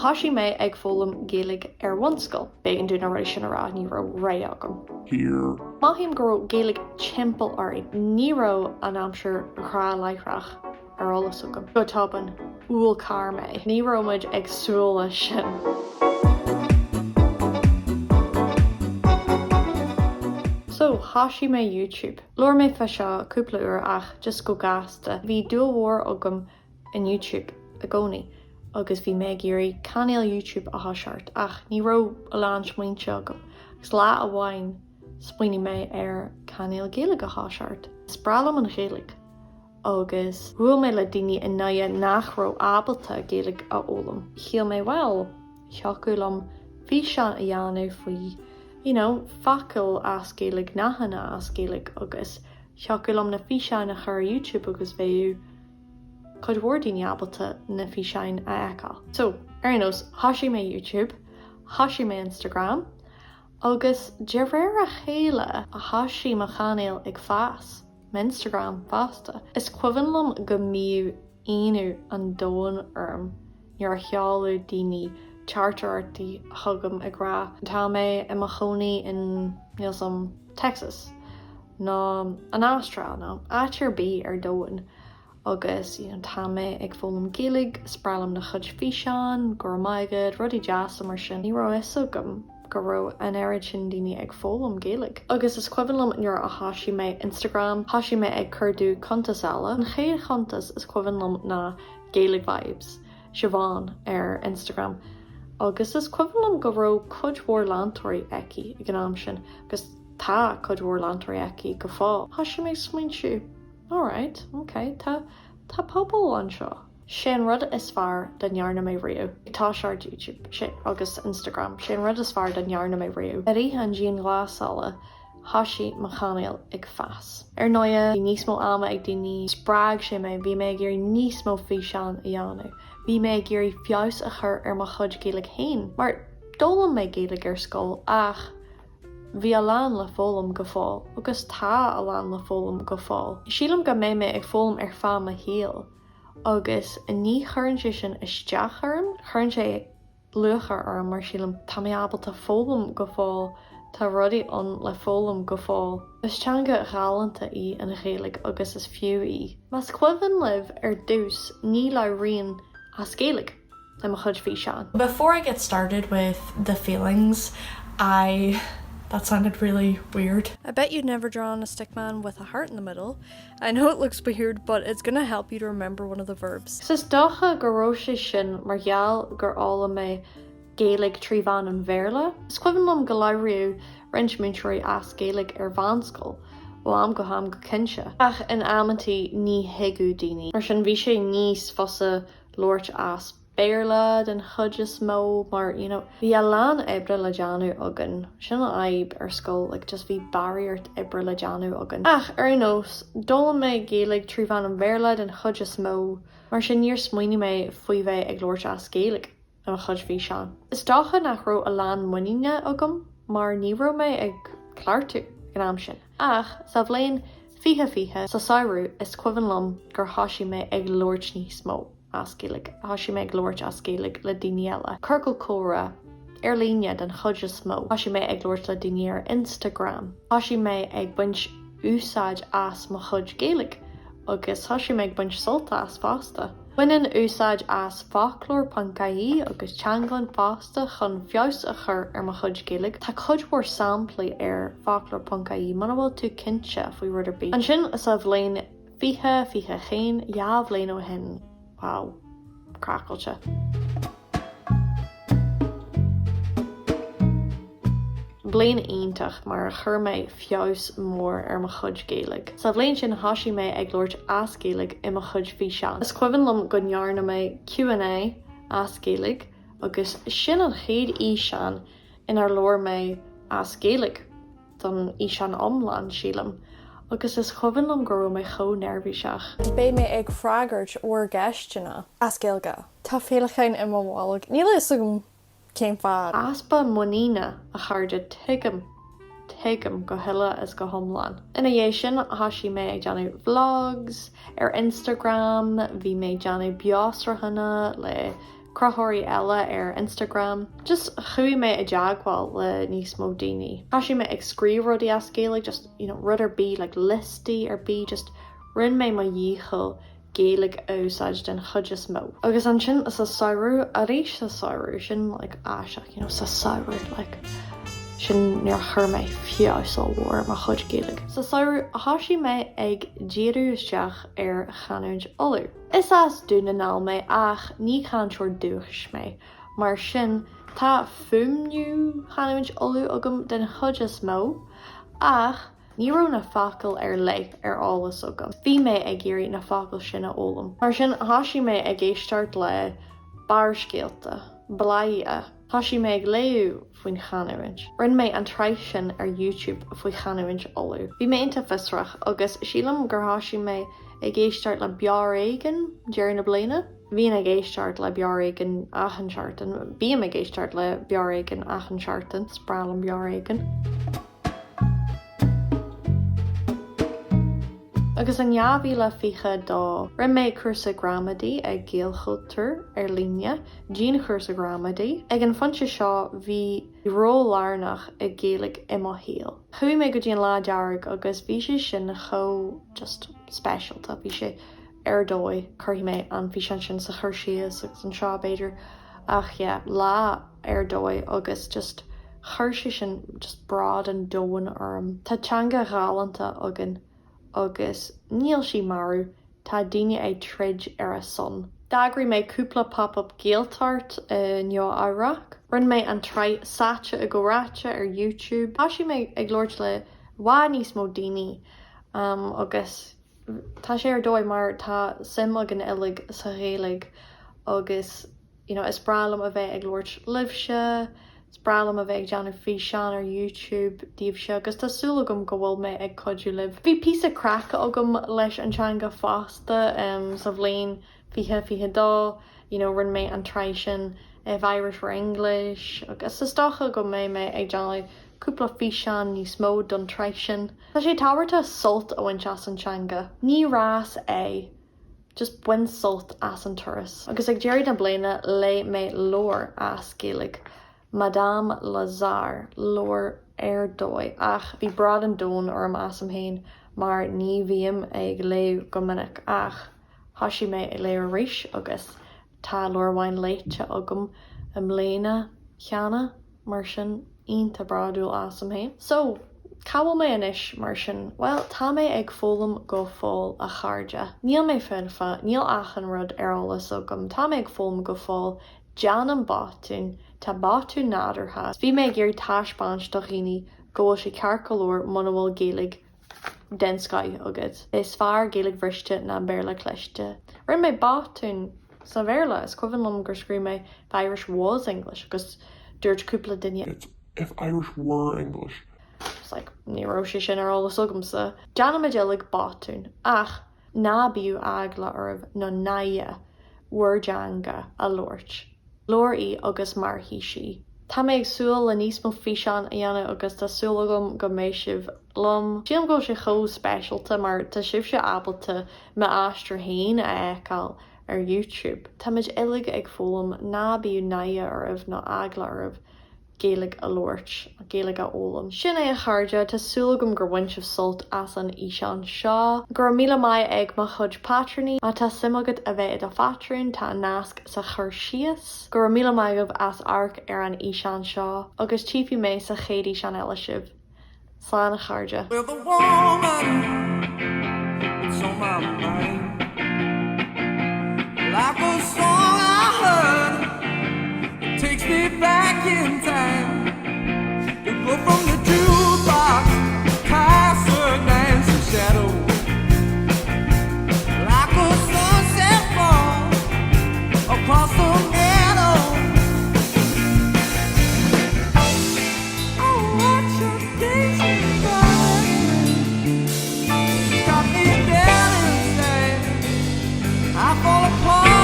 Thoisigh mé ag foghlaim Gaeilge ar bhunscoil. B'éigean dúinn na rudaí sin a rá, ní raibh rogha agam. Here. Mothaím go raibh Gaeilge timpeall orainn, ní raibh an aimsir ghrá láithreach ar eolas agam. Go tobann, bhuail carr mé. Ní raibh muid ag súil leis sin. So, thoisigh mé YouTube. Labhair mé fá seo cúpla uair ach just go gasta. Bhí dúil mhór agam in YouTube i gcónaí agus bhí mé ag iarraidh cainéal YouTube a thoiseacht ach ní raibh a lán smaointe agam agus lá amháin smaoinigh mé ar cainéal Gaeilge a thoiseacht. Is breá liom an Ghaeilge agus bhuail mé le daoine i nDoire nach raibh ábalta Gaeilge a fhoghlaim. Shíl mé bhuel, thiocfadh liom físeán a dhéanamh faoi you know, focail as Gaeilge, nathanna as Gaeilge agus thiocfadh liom na físeáin a chur ar YouTube agus bheadh cuid mhór daoine ábalta na físeáin a fheiceáil. So, ar aon nós, thoisigh mé YouTube, thoisigh mé Instagram agus de réir a chéile a thoisigh mo chainéal ag fás, m'Instagram fosta. Is cuimhin liom go mbíodh ionadh an domhain orm nuair a sheoladh daoine teachtaireachtaí chugam ag rá tá mé i mo chónaí in, níl 's a'm, Texas nó an Astráil nó áit ar bith ar domhan agus you know tá mé ag foghlaim Gaeilge, is breá liom do chuid físeán, go raibh maith agat, rudaí deasa mar sin. Ní raibh a fhios agam go raibh an oiread sin daoine ag foghlaim Gaeilge. Agus is cuimhin liom nuair a thoisigh mé Instagram, thoisigh mé ag cuardú cuntas eile. An chéad chuntas is cuimhin liom ná Gaeilge Vibes, Siobhán ar Instagram. Agus is cuimhin liom go raibh cuid mhór leantóirí aici ag an am sin agus tá cuid mhór leantóirí aici go fóill. Thoisigh mé ag smaointiú, alright, ok, tá, tá pobal anseo. Sé an rud is fearr dá ndearna mé riamh. Ag toiseacht YouTube, sé, agus Instagram, sé an rud is fearr dá ndearna mé riamh. I rith an dianghlasála, thoisigh mo chainéal ag fás. Ar ndóighe, bhí níos mó ama ag daoine, spreag sé mé, bhí mé ag iarraidh níos mó físeán a dhéanamh. Bhí mé ag iarraidh feabhas a chur ar mo chuid Gaeilge féin, mar d'fhoghlaim mé Gaeilge ar scoil ach bhí a lán le foghlaim go fóill, agus tá a lán le foghlaim go fóill. Sílim go mbeidh mé ag foghlaim ar feadh mo shaoil. Agus ní chuireann sé sin isteach orm, cuireann sé lúcháir orm mar sílim tá mé ábalta foghlaim go fóill, tá rudaí ann le foghlaim go fóill. Is teanga ghalánta í an Ghaeilge agus is fiú í. Más cuimhin libh ar dtús ní labhraínn as Gaeilge i mo chuid físeán. Before I get started with the feelings, I that sounded really weird. I bet you've never drawn a stickman with a heart in the middle. I know it looks weird but it's gonna help you to remember one of the verbs. 'S is dócha go raibh sé sin mar gheall gur fhoghlaim mé Gaeilge trí mheán an Bhéarla. Is cuimhin liom go labhraíodh roinnt múinteoirí as Gaeilge ar mheánscoil, ó am go ham go cinnte. Ach in amantaí ní thuigeadh daoine. Mar sin bhí sé níos fusa labhairt as Béarla den chuid is mó mar you know bhí a lán oibre le déanamh againn, sin an fhadhb ar scoil like just bhí barraíocht oibre le déanamh againn. Ach ar aon nós, d'fhoghlaim mé Gaeilge trí mheán an Bhéarla den chuid is mó, mar sin níor smaoinigh mé faoi bheith ag labhairt as Gaeilge i mo chuid físeán. Is dócha nach raibh a lán muiníne agam mar ní raibh mé ag cleachtadh ag an am sin. Ach sa bhliain 2020, sa samhradh, is cuimhin liom gur thoisigh mé ag labhairt níos mó. as Gaeilge. Thoisigh mé ag labhairt as Gaeilge le daoine eile. Ciorcal comhrá, ar líne den chuid is mó. Thoisigh mé ag labhairt le daoine ar Instagram. Thoisigh mé ag baint úsáid as mo chuid Gaeilge agus thoisigh mé ag baint sult as fosta. Baininn úsáid as foclóir.ie agus Teanglann fosta chun feabhas a chur ar mo chuid Gaeilge. Tá cuid mhór samplaí ar foclóir.ie muna bhfuil tú cinnte faoi rud ar bith. Ansin sa bhliain 20, 21, 2 bhliain ó shin, wow, craiceáilte. Bliain iontach mar chuir mé feabhas mór ar mo chuid Gaeilge. Sa bhliain sin thoisigh mé ag labhairt as Gaeilge i mo chuid físeán. Is cuimhin liom go ndearna mé Q&A as Gaeilge agus sin an chéad fhíseán inar labhair mé as Gaeilge. don fhíseán iomlán, sílim, agus is cuimhin liom go raibh mé chomh neirbhíseach. Beidh mé ag freagairt bhur gceisteanna. As Gaeilge. Tá féileacáin i mo bholg. Níl a fhios agam cén fáth. Easpa muiníne, a chairde, tuigim, tuigim go huile is go hiomlán. Ina dhiaidh sin, thoisigh mé ag déanamh vlogs ar Instagram, bhí mé ag déanamh beoshruthanna le. cruthóirí eile ar Instagram. Just chuaigh mé i dteagmháil le níos mó daoine. Thosaigh mé ag scríobh rudaí as Gaeilge, just you know rud ar bith like liostaí ar bith, just rinne mé mo dhícheall Gaeilge a úsáid den chuid is mó. Agus ansin sa samhradh, arís sa samhradh, sin like aisteach you know sa samhradh like sin nuair a chuir mé feabhas ollmhór ar mo chuid Gaeilge. Sa samhradh thosaigh mé ag díriú isteach ar chanúint Uladh. Is as Dún na nGall mé ach ní cainteoir dúchais mé, mar sin tá fuaimniú chanúint Uladh agam den chuid is mó ach ní raibh na focail ar leith ar eolas agam. Bhí mé ag iarraidh na focail sin a fhoghlaim. Mar sin thosaigh mé ag éisteacht le Barrscéalta, Bladhaire. Thosaigh mé ag léamh faoin chanúint. Rinne mé an tsraith sin ar YouTube faoi chanúint Uladh. Bhí mé iontach fiosrach agus sílim gur thosaigh mé ag éisteacht le Beo Ar Éigean deireadh na bliana. Bhínn ag éisteacht le Beo Ar Éigean achan seachtain. Bím ag éisteacht le Beo Ar Éigean achan seachtain. Is breá liom Beo Ar Éigean. Agus in 2022, rinne mé cúrsa gramadaí ag Gaelchultúr ar líne, dianchúrsa gramadaí. Ag an phointe seo, bhí ról lárnach ag Gaeilge i mo shaol. Chuaigh mé go dtí an Lá Dearg agus bhí sé sin chomh just speisialta, bhí sé ar dóigh. Cuirfidh mé an físeán sin sa chur síos agus anseo b'fhéidir ach yeah, lá ar dóigh agus just chuir sé sin just bród an domhain orm. Tá teanga ghalánta againn agus níl sí marbh, tá daoine ag troid ar a son. D'eagraigh mé cúpla pop up Gaeltacht i Nua Eabhrac. Rinne mé an tsraith Sáite i gComhráite ar YouTube. Thosaigh mé ag labhairt le i bhfad níos mó daoine agus tá sé ar dóigh mar tá suim againn uilig sa Ghaeilge agus you know is breá liom a bheith ag labhairt libhse, is breá liom a bheith ag déanamh físeán ar YouTube daoibhse agus tá súil agam go bhfuil mé ag cuidiú libh. Bhí píosa craic agam leis an teanga fosta sa bhliain 2022, you know rinne mé an tsraith sin If Irish Were English agus is dócha go mbeidh mé ag déanamh cúpla físeán níos mó don tsraith sin. Tá sé tábhachtach sult a bhaint as an teanga. Ní rás é. Just bain sult as an turas. Agus ag deireadh na bliana léigh mé leabhar as Gaeilge, Madame Lazare, leabhar ar dóigh ach bhí bród an domhain orm asam féin mar ní bhím ag léamh go minic ach thosaigh mé ag léamh arís agus Tá leabhar amháin léite agam i mbliana cheana, mar sin iontach bródúil asam féin. So, cá bhfuil mé anois mar sin? Bhuel, tá mé ag foghlaim go fóill, a chairde. Níl mé foirfe, níl achan rud ar eolas agam, tá mé ag foghlaim go fóill, déanaim botúin, tá botúin nádúrtha. Bhí mé ag iarraidh taispeáint do dhaoine go bhfuil sé ceart go leor muna bhfuil Gaeilge den scoth agat. Is fearr Gaeilge bhriste ná Béarla cliste. Rinne mé botún sa Bhéarla, is cuimhin liom gur scríobh mé If Irish was English agus dúirt cúpla duine. It's If Irish were English. It's like, ní raibh sé sin ar eolas agamsa. Déanaimid uilig botún, ach ná bíodh eagla oraibh nó náire bhur dteanga a labhairt. Labhair í agus mairfidh sí. Tá mé ag súil le níos mó físeán a dhéanamh agus tá súil agam go mbeidh sibh liom. Sílim go bhfuil sé chomh speisialta mar tá sibhse ábalta m'aistear féin a fheiceáil ar YouTube. Táimid uilig ag foghlaim, ná bíodh náire oraibh nó eagla oraibh. Gaeilge a labhairt, Gaeilge a fhoghlaim. Sin é a chairde, tá súil agam gur bhain sibh sult as an fhíseán seo. Go raibh míle maith ag mo chuid pátrúnaí. Má tá suim agat a bheith i do phátrún, tá an nasc sa chur síos. Go raibh míle maith agaibh as amharc ar an fhíseán seo agus tchífidh mé sa chéad fhíseán eile sibh. Slán a chairde. Well the woman that's on my mind Like a song I heard It takes me back in time To go from the jukebox Cast a dancing shadow Like a sunset fall Across the meadow Oh, what you dancing, darling Got me dead inside I fall apart.